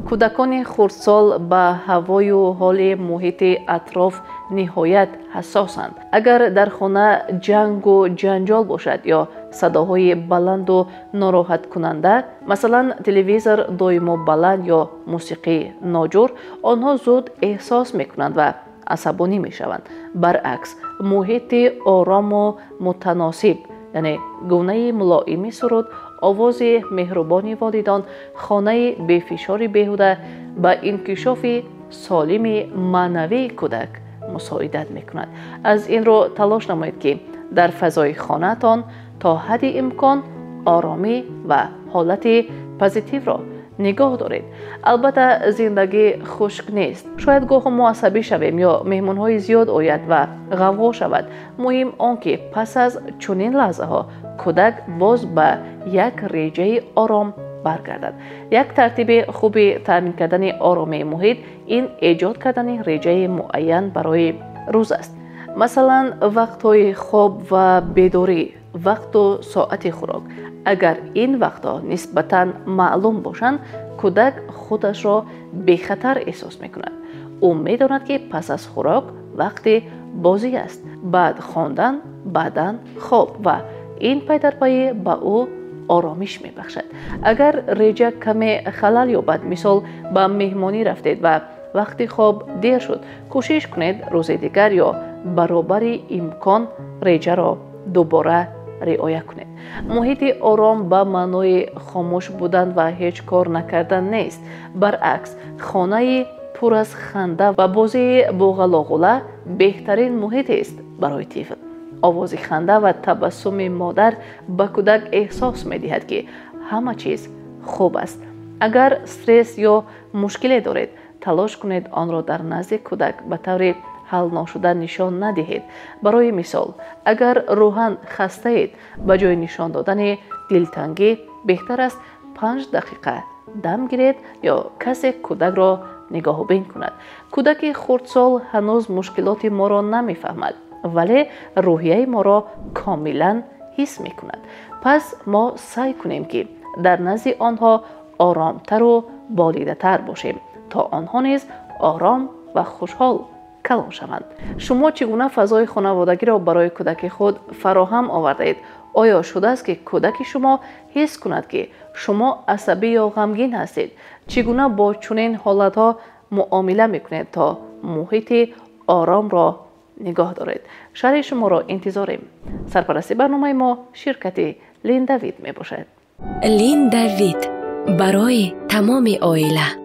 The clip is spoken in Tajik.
Кӯдакони хурдсол ба ҳавою ҳоли муҳити атроф ниҳоят ҳассосанд. Агар дар хона ҷангу ҷанҷол бошад ё садоҳои баланду нороҳаткунанда, масалан, телевизор доимо баланд ё мусиқии ноҷур, онҳо зуд эҳсос мекунанд ва асабонӣ мешаванд. Баръакс, муҳити орому мутаносиб, яъне гунаи мулоими суруд, овози меҳрубони волидон, хонаи бефишори беҳуда ба инкишофи солими маънавии кӯдак мусоидат мекунад. Аз ин рӯ талош намоед, ки дар фазои хонаатон то ҳадди имкон оромӣ ва ҳолати позитивро нигоҳ доред. Албатта, зиндагӣ хушк нест. Шояд гоҳо мо асабӣ шавем ё меҳмонҳои зиёд ояд ва ғавғо шавад. Муҳим он, ки пас аз чунин лаҳзаҳо кӯдак боз ба як реҷаи ором баргардад. Як тартиби хуби таъмин кардани оромии муҳит ин эҷод кардани реҷаи муайян барои рӯз аст. Масалан, вақтҳои хоб ва бедорӣ, вақту соати хӯрок. Агар ин вақтҳо нисбатан маълум бошанд, кӯдак худашро бехатар эҳсос мекунад. Ӯ медонад, ки пас аз хӯрок вақти бозӣ аст, баъд хондан, баъдан хоб ва ин пайдарпайӣ ба ӯ оромиш мебахшад. Агар реҷа каме халал ёбад, мисол, ба меҳмонӣ рафтед ва вақти хоб дер шуд, кӯшиш кунед рӯзи дигар ё баробари имкон реҷаро дубора риоя кунед. Муҳити ором ба маънои хомӯш будан ва ҳеҷ кор накардан нест. Баръакс, хонаи пур аз ханда ва бозии боғалоғула беҳтарин муҳитест барои тифл. Овози ханда ва табассуми модар ба кӯдак эҳсос медиҳад, ки ҳама чиз хуб аст. Агар стресс ё мушкиле доред, талош кунед онро дар назди кӯдак ба таври ҳалношуда нишон надиҳед. Барои мисол, агар рӯҳан хастаед, ба ҷои нишон додани дилтангӣ беҳтар аст 5 дақиқа дам гиред ё касе кӯдакро нигоҳубин кунад. Кӯдаки хурдсол ҳанӯз мушкилоти моро намефаҳмад, вале рӯҳияи моро комилан ҳис мекунад. Пас мо саъй кунем, ки дар назди онҳо оромтару болидатар бошем, то онҳо низ ором ва хушҳол калон шаванд. Шумо чӣ гуна фазои хонаводагиро барои кӯдаки худ фароҳам овардаед? Оё шудааст, ки кӯдаки шумо ҳис кунад, ки шумо асабӣ ё ғамгин ҳастед? Чӣ гуна бо чунин ҳолатҳо муомила мекунед, то муҳити оромро нигоҳ доред? Шарҳи шуморо интизорем. Сарпарасти барномаи мо ширкати Линдавид мебошад. Линдавид барои тамоми оила.